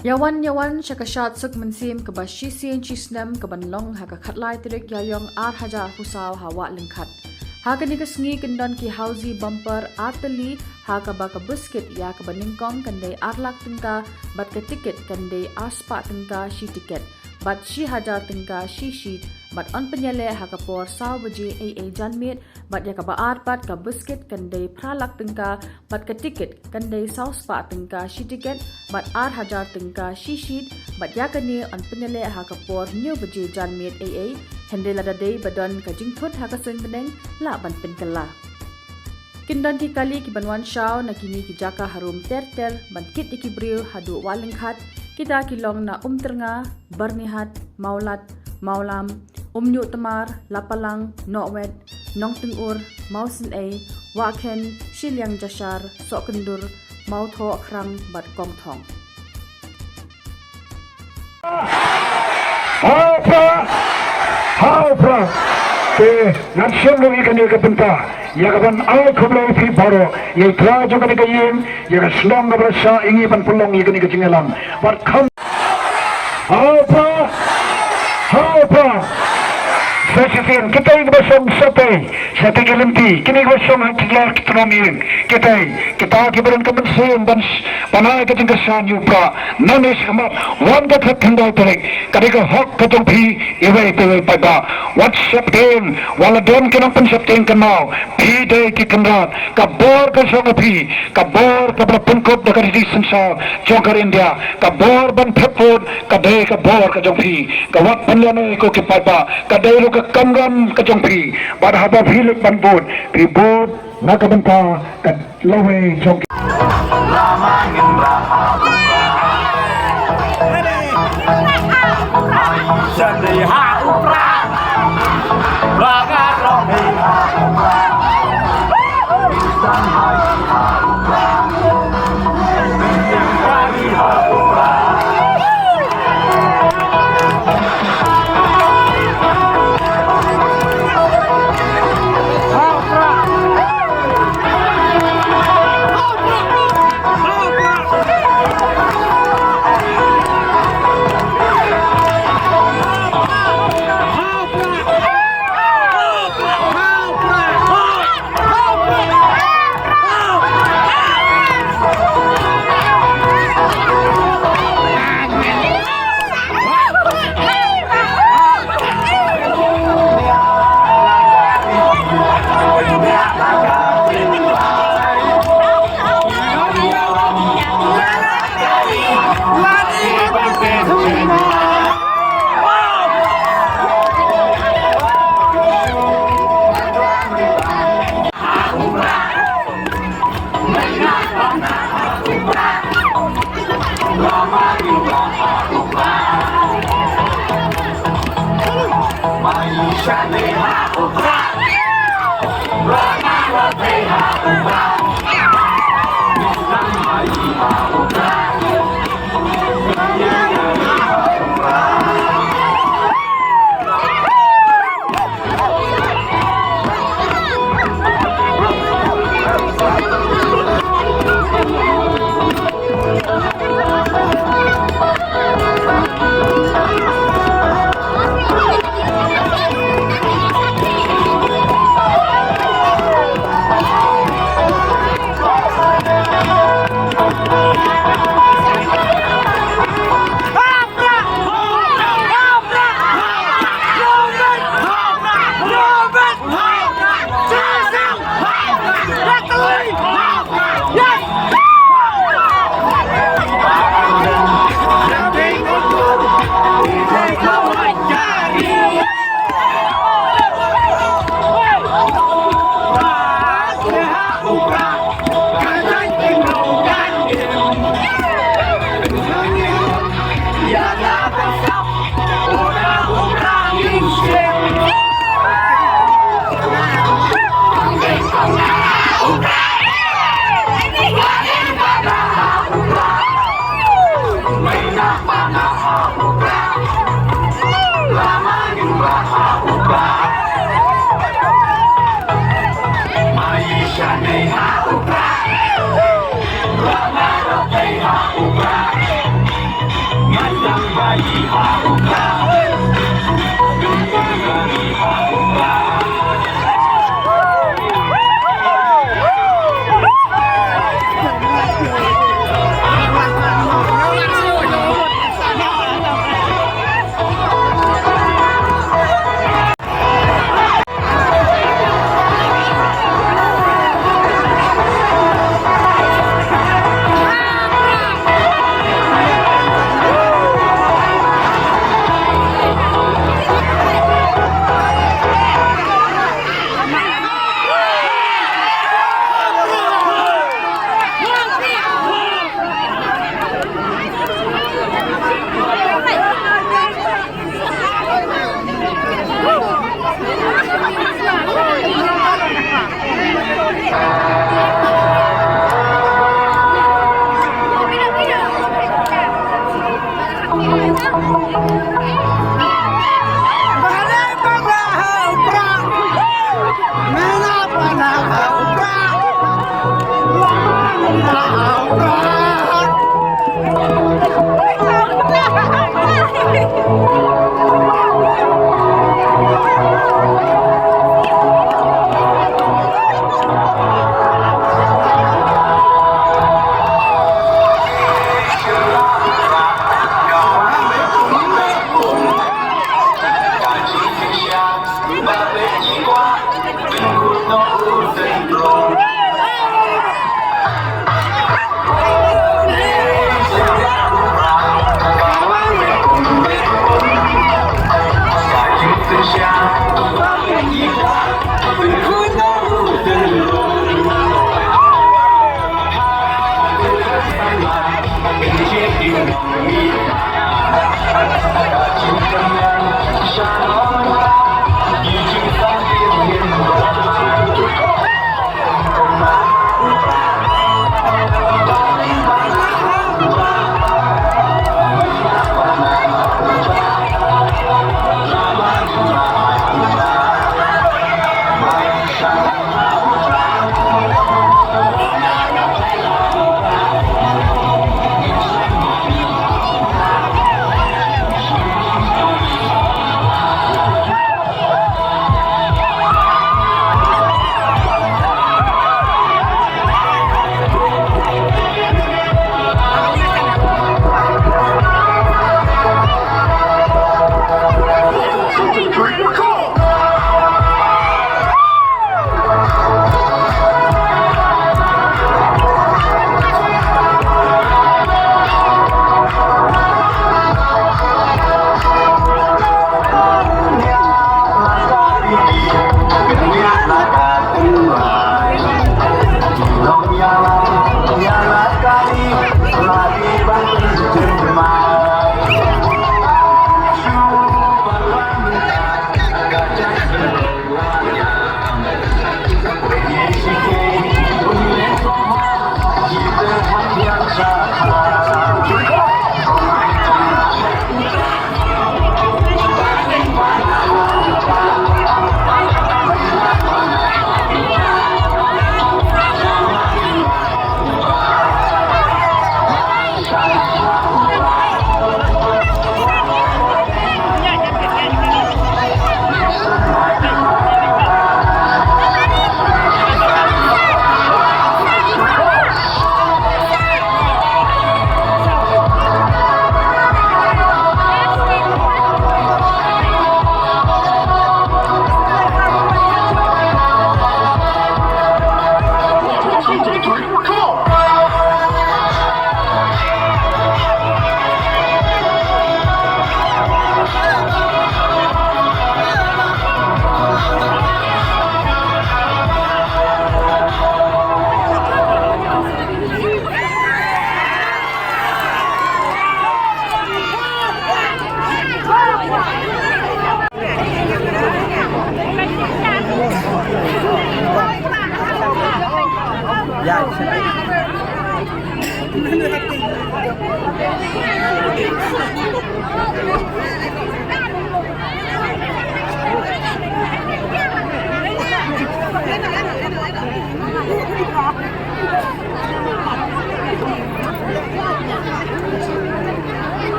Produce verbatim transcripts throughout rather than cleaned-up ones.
Ïa wan, ïa wan sha ka Shad Suk Mynsiem kaba shisien shisnem kaban long ha ka khatlai tarik Ïaïong ar hajar arphew saw ha Wah Lyngkhat. Ha kane ka sngi kin don ki Housie Bumper ar tylli, ha kaba ka buskit ïa kaba nyngkong kan dei ar lak tyngka, bad ka tiket kan dei ar spah tyngka shi tiket, bad shi hajar tyngka shi sheet, bad yn pynïaleh ha ka por saw baje eiei janmiet, bad ïa kaba ar pat ka buskit kan dei phra lak tyngka, bad ka tiket kan dei saw spah tyngka shi tiket, bad ar hajar tyngka shi sheet, bad ïa kane yn pynïaleh ha ka por hynñiew baje janmiet eiei, hynrei lada dei ba don ka jingthut ha ka suiñ bneng, lah ban pynkylla. Kin don ki kali kiban wan shaw na kine ki jaka harum ter ter ban kit ïa ki briew haduh Wah Lyngkhat, kita ki long na Umtyrnga, Byrnihat, Mawlad, Mawlam, Umñiuhtmar, Lapalang, Nohwet, Nongtyngur, Mawsynei, Wahkhen, Shiliang Jashar, Sohkyndur, Mawthoh Khrang bad Kongthong. Ha u Prah! Ha u Prah! Te ngan shem ruh ïa kane ka bynta ïa kaban ai khublei ïa phi baroh, ïa i trai jong kane ka ïing, ïa ka shnong kaba la shah ïa ngi ban pynlong ïa kane ka jingïalang. Bad kham Ha u Prah! Ha u Prah! Sa shisien, kita kiba shong shatei, shatei ki lynti, kine kiba shong ha ki lor ki tnum ïing, kita, kita kiba don ka mynsiem ban sh-, ban ai ka jingkyrshan ïa u Prah. Nangne shakhmat, wan ka khatkhyndai tarik, ka dei ka hok ka jong phi, iwei pa iwei paidbah. Wat sheptieng, wat la don ki nongpynsheptieng kynmaw, phi dei ki kynrad, ka bor ka jong phi, ka bor kaba la pynkup da ka riti synshar jong ka ri India, ka bor ban thep vote, ka dei ka bor ka jong phi, ka wat pynlehnoh ko ki paidbah, ka dei ruh ka kamram ka jong phi, bad haba phi leit ban vote, phi vote na ka bynta ka lawei jong ki.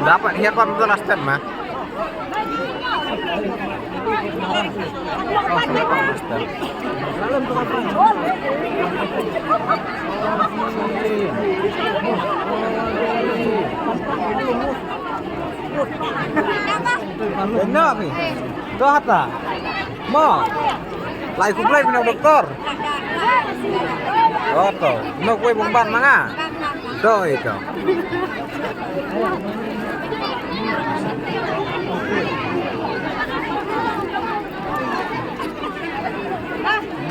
Dapat hiar pan tu last time mah. Enough. Dah ta. Mo. Lai khublei phi na doktor. Oh to. Nok wei bong ban ma nga. To ito.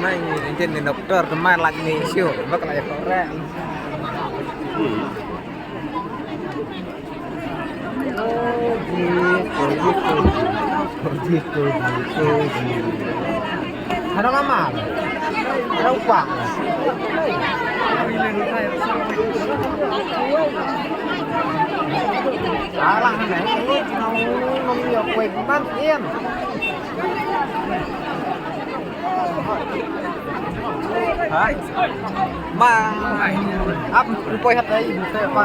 Mai ni jen ni doktor teman lagi ni siu. Bak lai korek. Ada kamar. Ada upah. Alah, nang nang ya kue man in. Hai. Ma. Ap, rupoi hat ai, rupoi apa?